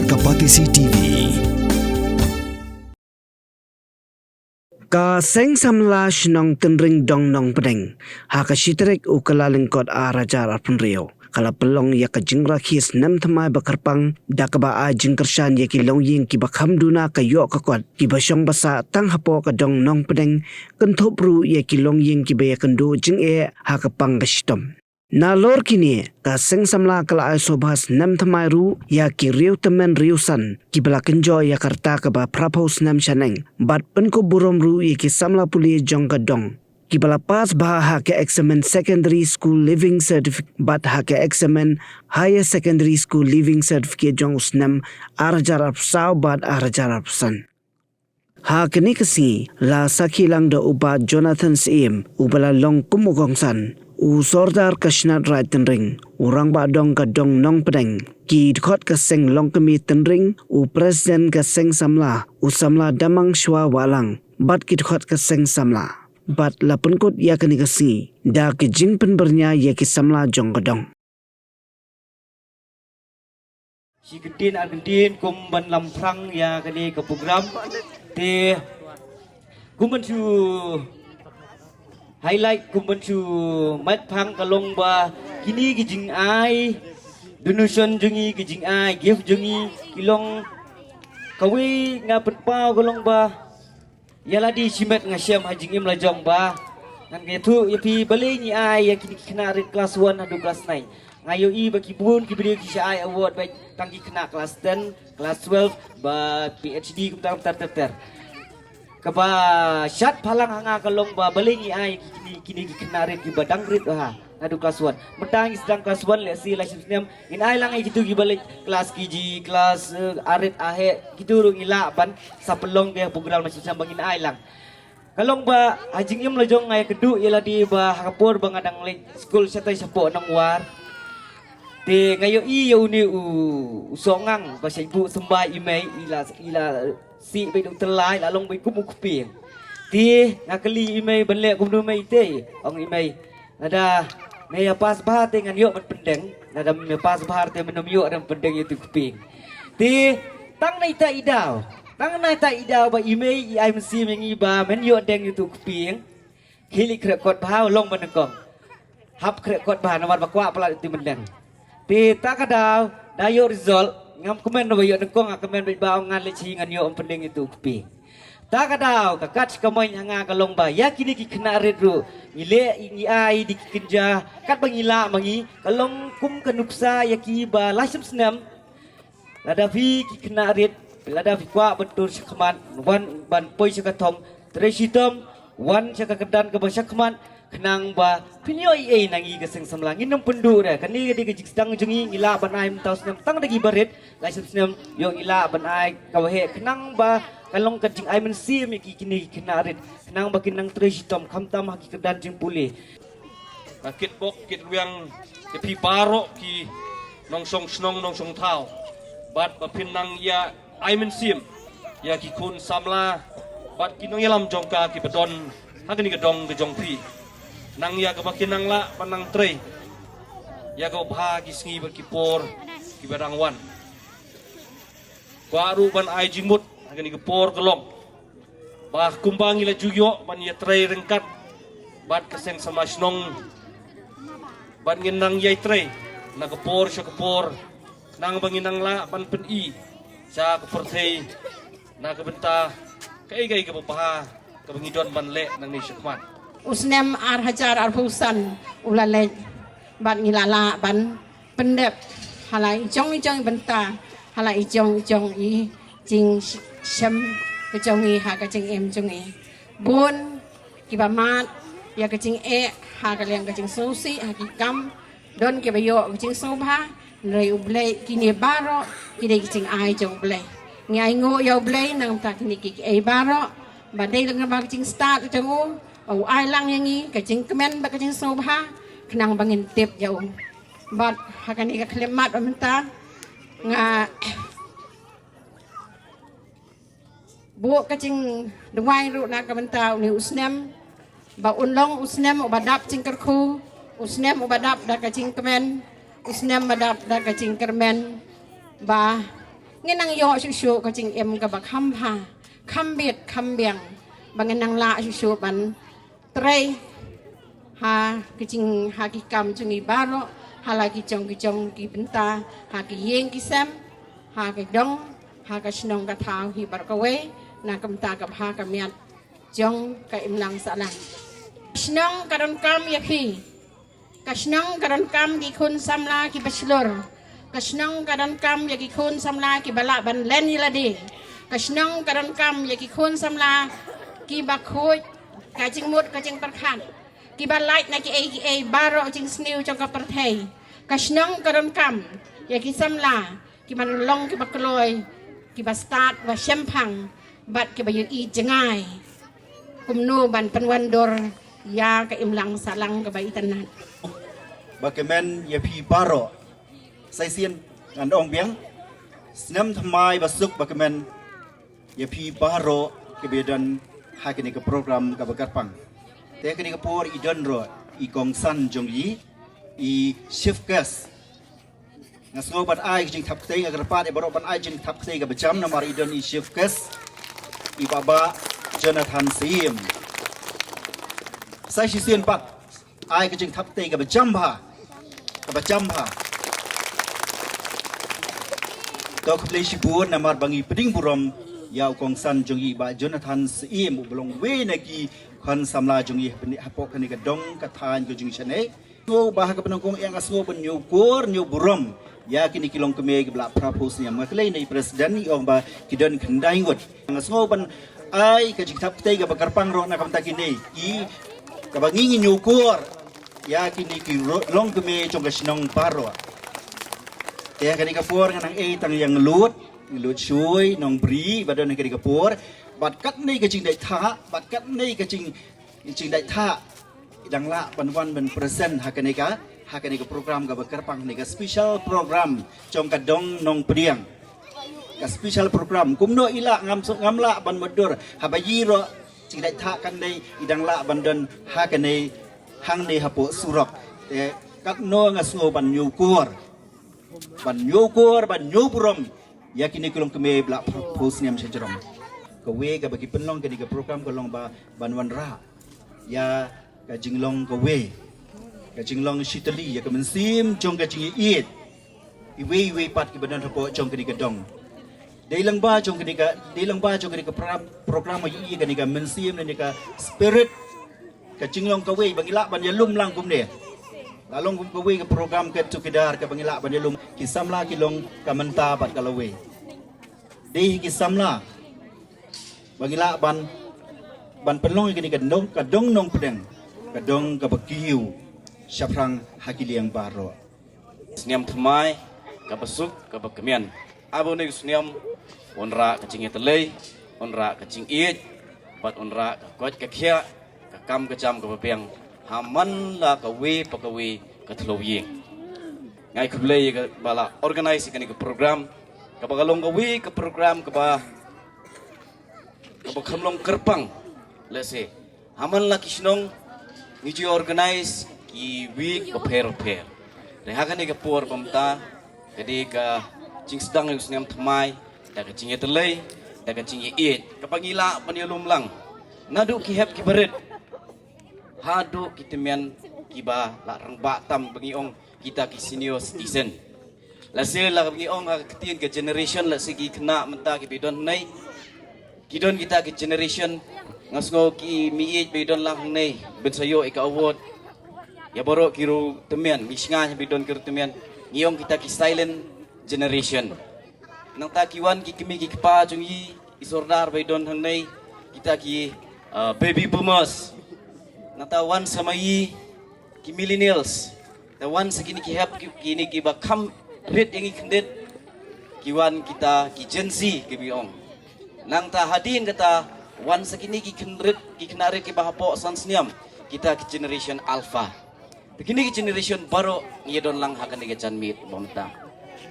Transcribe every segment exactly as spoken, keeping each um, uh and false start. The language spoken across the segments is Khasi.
Ka Batesi T V. Ka Seng Samla Shnong Tynring Dong Nongpdeng ha ka shi tarik u Kyllalyngkot ar hajar arphew hynriew ka la pynlong ïa ka jingrakhe snem thymmai ba kyrpang da kaba ai jingkyrshan ïa ki longïing kiba kham duna ka ïoh ka kot kiba shong ba sah tang hapoh ka dong Nongpdeng, kynthup ruh ïa ki longïing kiba ïakynduh jingeh ha ka pang ka shitom. Nalor kine, ka Seng Samla ka la ai sngewbha snem thymmai ruh ïa ki riewtymmen riewsan kiba la kynjoh ïa ka rta kaba phraphew snem shaneng bad pynkup burom ruh ïa ki samla pule jong ka dong kiba la pass bha ha ka eksamin Secondary School Leaving Certificate bad ha ka eksamin Higher Secondary School Leaving Certificate jong u snem ar hajar arphew saw bad ar hajar arphew san. Ha kane ka sngi la sakhi lang da u Bah Jonathan Syiem uba la long kum u kongsan, u Sordar ka Shnat Raid Tynring, u Rangbah Dong ka Dong Nongpdeng, ki dkhot ka Seng Longkmie Tynring, u President ka Seng Samla, u Samla Damang Shwa Wahlang bad ki dkhot ka Seng Samla. Bad la pynkut ïa kane ka sngi da ki jingpynbyrngia ïa ki samla jong ka dong. Shi kyntien ar kyntien kum ban lamphrang ïa kane ka program. Te kum ban shu highlight, kum ban shu mait phang ka long ba kine ki jingai donation jong ngi, ki jingai gift jong ngi ki long kawei nga pynpaw ka long ba ïa lade shimet nga shem ha jingim la jong ba ngan ïathuh ïa phi balei ngi ai ïa kine ki khynnah rit class one haduh class nine. Nga ïohi ba ki bun ki briew ki sha ai award ba tang ki khynnah class ten, class twelve, ba P H D kumta ter ter ter. Kaba shad phalang ha nga ka long ba balei ngi ai ïa kine, kine ki khynnah rit kiba dang rit ha naduh class one. Mynta ngi sdang class one lehse lai shiphew snem ngin ai lang ïa kitu kiba leit class K G, class, eh, arit aheh, kitu ruh ngi lah ban sa pynlong ka program lai shiphew snem ba ngin ai lang. Ka long ba ha jingim la jong nga ïakynduh ïa lade ba ha ka por ba nga dang leit skul shatai shapoh Nongwar. Te nga ïohi ïa une u, u Sohngang ba shait buh symbai i mei, i la, i la sih beit u tyllai, la long beit kum u kpieng. Te nga kylli i mei ban leh kumno mei te, ong i mei. Lada me ïa pass bha te ngan ïoh ban pyndeng, lada me pass bha te me nym ïoh ban pyndeng ïa utu u kpieng. Te tang na ita i daw, tang na ita i daw ba i mei i ai mynsiem ïa ngi ba men ïoh deng ïa utu u kpieng. Khie leit khreh kot bha, long ba nyngkong. Hap khreh kot bha namar ba kwah palat ïa utu u myndeng. Te ta ka daw da ïoh result, ngam kmen ba ïoh nyngkong, nga kmen beit ba ong ngan leit shi ngan ïoh ban pyndeng ïa utu u kpieng. Ta ka daw ka kat shi kamon ha nga ka long ba ïa kine ki khynnah rit ruh ngi leh, ngi ai da ki kynja katba ngi lah ma ngi, ka long kum ka nuksa ïa ki ba lai shiphew snem. Lada phi ki khynnah rit, lada phi kwah ban tur shakhmat, wan ban poi sha ka thong trei shitom, wan sha ka kyrdan kaba shakhmat, khnang ba phin ïoh ei ei na ngi ka Seng Samla. Ngin ym pynduh re, kane ka dei ka jingsdang jong ngi, ngi lah ban ai mynta u snem tang da kiba rit, lai shiphew snem ïoh ngi lah ban ai kaba heh, khnang ba ka long ka jingai mynsiem ïa ki kine ki khynnah rit, khnang ba kin nang trei shitom khamtam ha ki kyrdan jingpule. Nga kitbok kitrwiang ïa phi baroh ki nongshong shnong nongshong thaw, bad ba phin nang ïa ai mynsiem ïa ki khun samla bad ki nongïalam jong ka kiba don ha kane ka dong ka jong phi, nang ïa kaba kin nang lah ban nang trei ïa kaba bha ki sngi bad ki por kiba dang wan. Kwah ruh ban ai jingmut ha kane ka por ka long ba kumba ngi la ju ïoh ban ïatrei ryngkat bad ka Seng Samla Shnong, bad ngin nang ïatrei na ka por sha ka por, khnang ba ngin nang lah ban pyni sha ka pyrthei na ka bynta kaei kaei kaba bha kaba ngi don ban leh nangne shakhmat. U snem ar hajar arphew san u la leit bad ngi la lah ban pyndep ha la i jong i jong i bynta, ha la i jong i jong i jingshem ka jong i ha ka jingim jong i. Bun kiba mad ïa ka jingeh ha ka liang ka jingsngewsih ha ki kam, don kiba ïoh ka jingsngewbha. Hynrei U Blei, kine baroh ki dei ki jingai jong U Blei. Ngi ainguh ïa U Blei na ka bynta kine kiei baroh ba dei lyngba ka jingstad jong u, u ai lang ïa ngi ka jingkmen bad ka jingsngewbha khnang ba ngin tip ïa u. Bad ha kane ka khyllipmat ba mynta nga buh ka jingduwai ruh na ka bynta une u snem ba un long u snem uba dap jingkyrkhu, u snem uba dap da ka jingkmen, u snem ba dap da ka jingkyrmen, ba Ngin nang ïoh shuh shuh ka jingim kaba kham bha, kham bit, kham biang, ba ngin nang lah shuh shuh ban trei ha ka jing, ha ki kam jong ngi baroh, ha la ki jong ki jong ki bynta, ha ki ïing ki sem, ha ka dong, ha ka shnong ka thaw hi baroh kawei, na ka bynta ka bha ka miat jong ka imlang sahlang. Shnong ka donkam ïa phi. Ka shnong ka donkam ki khun samla kiba shlur. Ka shnong ka donkam ïa ki khun samla kiba lah ban len ïa lade. Ka shnong ka donkam ïa ki khun samla kiba khuid ka jingmut ka jingpyrkhat, kiba lait na kiei kiei baroh jingsniew jong ka pyrthei. Ka shnong ka donkam ïa ki samla kiba long kiba kloi, kiba stad ba shemphang, bad kiba ïohi jngai kumno ban pynwandur ïa ka imlang sahlang kaba itynnad. Ba kmen ïa phi baroh. Sa shisien ngan ong biang, snem thymmai ba suk ba kmen ïa phi baroh kiba don ha kane ka program kaba kyrpang. Te kane ka por i don ruh i kongsan jong i, i chief guest. Nga sngew ban ai ka jingthap kti, nga kyrpad ïa baroh ban ai jingthap kti kaba jam namar i don i chief guest, i Bah Bah Jonathan Syiem. Sa shisien pat ai ka jingthap kti kaba jam bha, kaba jam bha. To khublei shibun namar ba ngi pdiang burom ïa u kongsan jong i Bah Jonathan Syiem, uba long uwei na ki khun samla jong i hapoh kane ka dong ka thaiñ ka jong i shane. Sngew ba ha kaba nyngkong ïa nga sngew ban ñiewkor ñiewburom ïa kine ki longkmie kiba la phra phew snem. Nga kylli na i president, i ong ba ki don khyndai ngut. Nga sngew ban ai ka jingthap kti kaba kyrpang ruh na ka bynta kine ki, kaba ngi ngi ñiewkor ïa kine ki longkmie jong ka shnong baroh. Te ha kane ka por nga nang ai tang ïa Nglut, Nglut Shui, Nongbri, ba don ha kane ka por. Bad katne ka jingdait thah, bad katne ka jing jingdait thah, i dang lah ban wan ban present ha kane ka, ha kane ka program kaba kyrpang, kane ka special program jong ka dong Nongpdiang. Ka special program kumno i lah, ngam lah ban mutdur haba ïoh ruh jingdait thah kane i dang lah ban don ha kane hangne hapoh surok. Te katno nga sngew ban ñiewkor, ban ñiewkor, ban ñiewburom ïa kine ki longkmie ba la phew snem sha jrong. Kawei kaba ki pynlong kane ka program ka long ba ban wanrah ïa ka jinglong kawei, ka jinglong shitali, ïa ka mynsiem jong ka jingïeit iwei iwei pat kiba don hapoh jong kane ka dong. Dei lyngba jong kane ka, dei lyngba jong kane ka program, program ïa kane ka mynsiem ne ka spirit, ka jinglong kawei ba ngi lah ban ïalum lang kumne. La long kum kawei ka program ka chowkidar kaba ngi lah ban ïalum, ki samla ki long ka mynta bad ka lawei. Dei hi ki samla ba ngi lah ban, ban pynlong ïa kane ka dong, ka dong Nongpdiang, ka dong kaba kiew shaphrang ha ki liang baroh. Snem thymmai kaba suk kaba kmen. Aba une u snem un rah ka jingïatylli, un rah ka jingïeit, bad un rah ka koit ka khiah, ka kam ka jam kaba biang ha man la kawei pa kawei ka thliew ïing. Nga ai khublei ïa kaba la organise ïa kane ka program, kaba ka long kawei ka program kaba, kaba kham long kyrpang. Lehse ha man la ki shnong ngi ju organise ki week bapher bapher. Te ha kane ka por ba mynta ka dei ka jingsdang ïa u snem thymmai da ka jingïatylli, da ka jingïaieit kaba ngi lah ban ïalum lang naduh ki hep kiba rit haduh ki tymmen kiba la rangbah tam, ba ngi ong kita ki senior citizen. Lehse la ngi ong ha ka ktien ka generation, lehse ki khynnah mynta kiba don hangne ki don kita ki generation. Nga sngew ki meieit ba don lang hangne ban sa ïoh ïa ka award. Ïa baroh ki riew tymmen, ngi sngew ba don ki riew tymmen, ngi ong kita ki silent generation. Nangta ki wan ki kmie ki kpa jong ngi, i sordar ba don hangne, kita ki, uh, baby boomers. Nangta wan sa ma i ki millennials. Te wan sa kine ki hep ki, kine kiba kham rit ïa ngi khyndiat, ki wan kita ki Gen Z kiba ong. Nangta hadien kata wan sa kine ki khynrit, ki khynnah rit kiba hapoh san snem, kita ki generation alpha. Te kine ki generation baroh ngi ïa don lang ha kane ka janmiet ba mynta.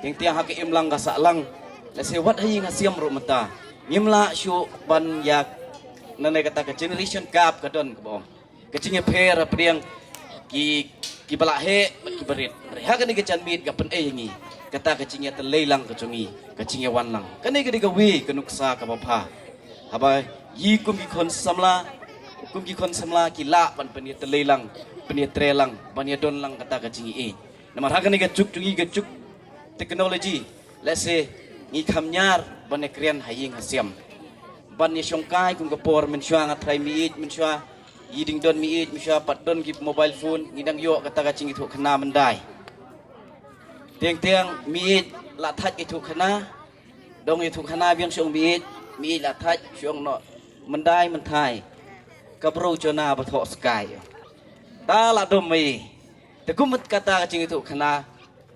Teng teng ha ka imlang ka sahlang, lehse wat ha ïing ha sem ruh mynta ngim lah shuh ban ïa, nane kata ka generation gap ka don kaba ong. Ka jingïapher hapdeng ki, kiba la heh bad kiba rit. Hynrei ha kane ka janmiet ka pynei ïa ngi kata ka jingïatylli lang ka jong ngi, ka jingïawan lang. Kane ka dei kawei ka nuksa kaba bha. Haba ngi kum ki khun samla, kum ki khun samla ki lah ban pynïatylli lang, pynïatrei lang, ban ïadon lang kata ka jingïeit. Namar ha kane ka juk jong ngi, ka juk technology, lehse ngi kham ñiar ban ïakren ha ïing ha sem, ban ïashongkai kum ka por mynshuwa, nga tharai miej mynshuwa, i ding don miej mynshuwa pat don ki mobile phone, ngi dang ïoh kata ka jingïathuhkhana myndai. Teng teng miej la thait ïathuhkhana, dang ïathuhkhana biang shu ong miej, miej la thait shu ong noh myndai mynthai, ka bru jona ba thoh skai. Ta la dom mei. Te kum kata ka jingïathuhkhana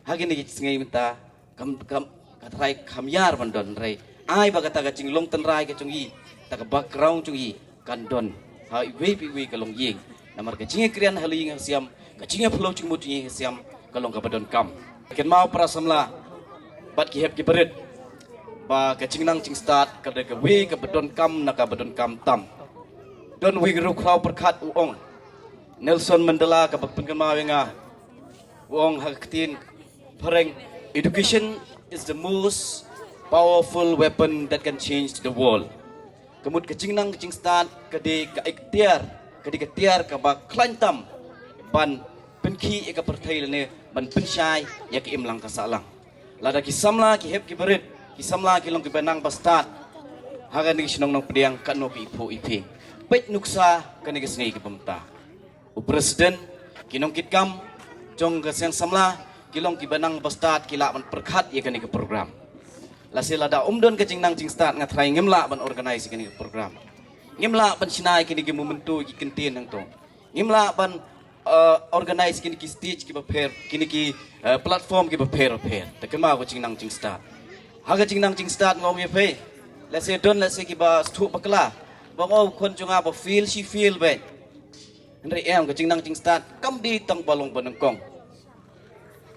ha kine ki sngi mynta, kam, kam, ka tharai kham ñiar ban don, hynrei ai ba kata ka jinglong tynrai ka jong ngi, kata ka background jong ngi kan don ha iwei pa iwei ka longïing. Namar ka jingïakren ha ïing ha sem, ka jingïaphyllaw jingmut jong ngi ha sem, ka long kaba donkam. Kynmaw para samla bad ki hep ki barit, ba ka jingnang jingstad ka dei kawei kaba donkam na kaba donkam tam. Don uwei u riewkhraw pyrkhat u ong, Nelson Mandela, kaba pynkynmaw ïa nga, u ong ha ka ktien phareng, "Education is the most powerful weapon that can change the world." Ka mut ka jingnang ka jingstad ka dei ka iktiar, ka dei ka tiar kaba khlaiñ tam ban pynkhih ïa ka pyrthei lane ban pynshai ïa ka imlang ka sahlang. Lada ki samla ki hep ki barit, ki samla ki long kiba nang ba stad ha kane ka shnong Nongpdiang, katno ki iphuh iphieng. Peit nuksa kane ka sngi kaba mynta. U president, ki nongkitkam jong ka seng samla ki long kiba nang ba stad, ki lah ban pyrkhat ïa kane ka program. Lehse lada um don ka jingnang jingstad, nga tharai ngim lah ban organize ïa kane ka program. Ngim lah ban shna ïa kine ki memento, ki kyntien hangto. Ngim lah ban, eh, organize kine ki stage kiba pher, kine ki, eh, platform kiba pher pher. Te kynmaw ka jingnang jingstad. Ha ka jingnang jingstad nga ong ïa phi, lehse don, lehse kiba sngewthuh bakla, ba nga, u khun jong nga ba fail shi fail beit. Hynrei em, ka jingnang jingstad kam dei tang ba long ba nyngkong,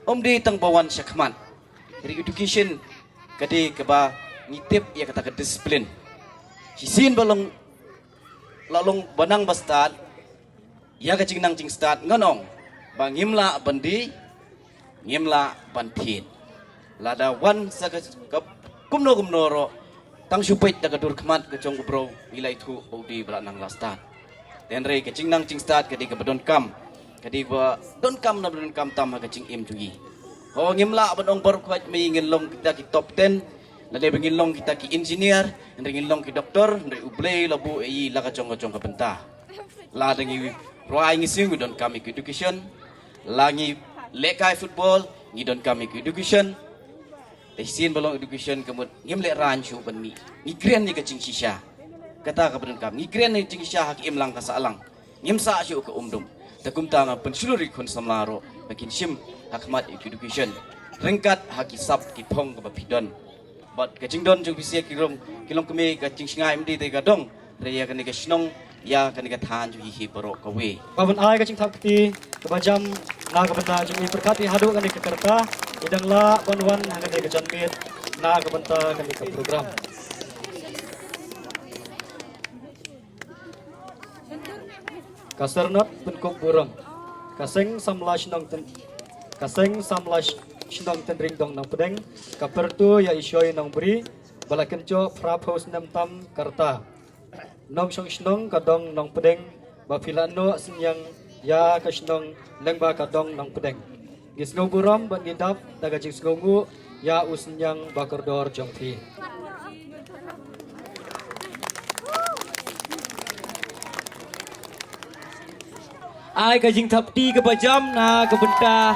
um dei tang ba wan shakhmat. Hynrei education ka dei kaba ngi tip ïa kata ka discipline. Shisien ba long, la long ba nang ba stad, ïa ka jingnang jingstad ngan ong ba ngim lah ban die, ngim lah ban thied. Lada wan sa ka, ka kumno kumno ruh, tang shu peit da ka dur khmat ka jong u bro, ngi la ithuh ba u die ba la nang la stad. Te hynrei ka jingnang jingstad ka dei kaba donkam, ka dei ba donkam na ba donkam tam ha ka jingim jong ngi. Ho, ngim lah ban ong baroh khoit mei ngin long kita ki top ten, lane ba ngin long kita ki engineer, hynrei ngin long ki doktor, hynrei U Blei la buh ïa i la ka jong ka jong ka bynta. Lada ngi rwai ngi siew ngi donkam ïa ka education. La ngi lehkai football ngi donkam ïa ka education. Te shisien ba long education ka mut ngim lehraiñ shuh ban mih. Ngi kren ïa ka jingshisha. Kata kaba donkam. Ngi kren ïa ka jingshisha ha ka imlang ka sahlang. Ngim sah shuh ka umdum. Te kumta nga pynshlur ïa ki khun samla ruh ba kin shim ha khmat ïa ka education ryngkat ha ki sap ki phong kaba phi don. Bad ka jingdon jong phi sha ki rong, ki longkmie, ka jingshngaiñ ym dei te ka dong re ïa kane ka shnong, ïa kane ka thaiñ jong ngi hi baroh kawei. Ba ban ai ka jingthap kti kaba jam na ka bynta jong ngi, pyrkhat ïa haduh kane ka rta, i dang lah ban wan ha kane ka janmiet na ka bynta kane ka program. Ka Syrnod Pynkup Burom. Ka Seng Samla Shnong Tyn-, ka Seng Samla Sh-, Shnong Tynring Dong Nongpdeng, ka pyrto ïa i Shoi Nongbri ba la kynjoh phra phew snem tam ka rta. Nongshong shnong ka Dong Nongpdeng, ba phi la noh synñiang ïa ka shnong lyngba ka Dong Nongpdeng. Ngi sngew burom bad ngi dap da ka jingsngewnguh ïa u synñiang ba kordor jong phi. Ai ka jingthap kti kaba jam na ka bynta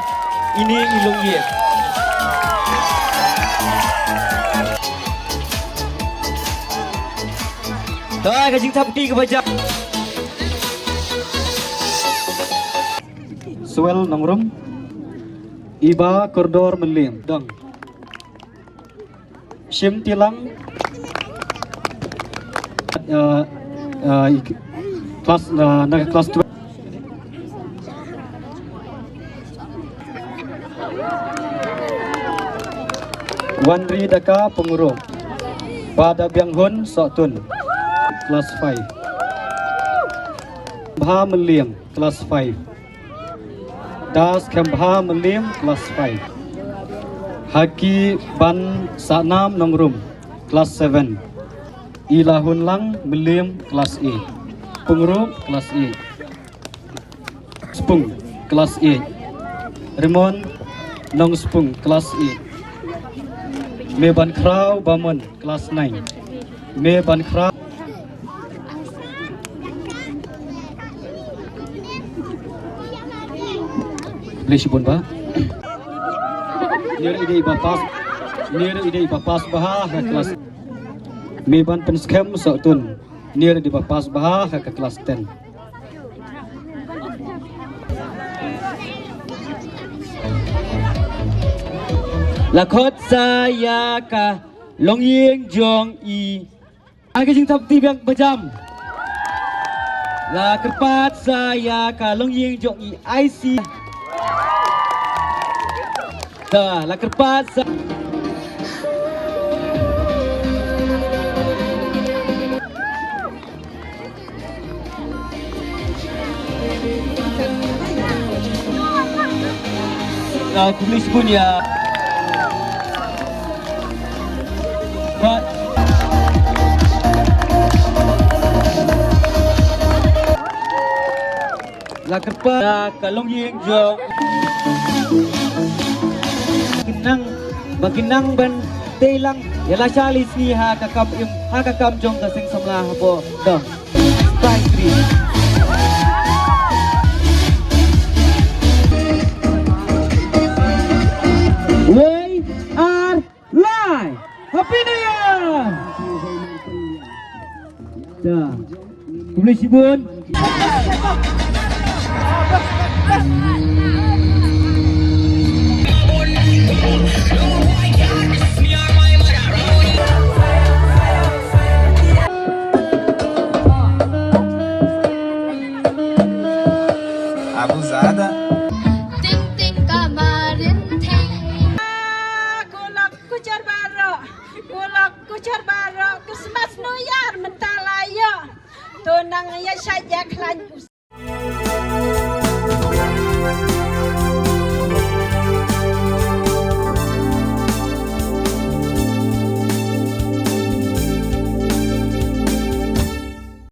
ine i longïing. To ai ka jingthap kti kaba jam. Swel Nongrum, iba kordor Mylliang dang. Shim Tilang, uh, uh, class, uh, na class twelve. Wanri Daka Pungro, Pada Bianghun Sotun, class five. Bha Mylliang, class five. Das Khembha Mylliang, class five. Haki ban Sanam Nongrum, class seven. Ila Hunlang Meliam, class eight. Pungrum, class eight. Spung, class eight. Rimon Nongspung, class eight. Meban Khrau Bamon, class nine. Meban Khrau. Blei shibun ba. Nir ide iba pass. Nir ide iba pass bha ha class. Meban Pynskhem Sohtun. Nir ide iba pass bha ha class ten. La khot sa ïa ka longïing jong i. Aka jingthap ti biang bajam. La kyrpad sa ïa ka longïing jong i I C. Da la kyrpad sa. Khublei shibun ïa. La kyrpad ka longïing jong. Kynang ba kynang ban tei lang ïa la shah lai sngi ha ka kam im ha ka kam jong ka seng samla hapoh dong. Thank you. Wei ar lai. Happy New Year. Da. Khublei shibun. Abusada. Ting ting kamarin ting. Kulak kuchar baro, kulak kuchar baro, Christmas New Year mentala yo. Tunang ya saja klan.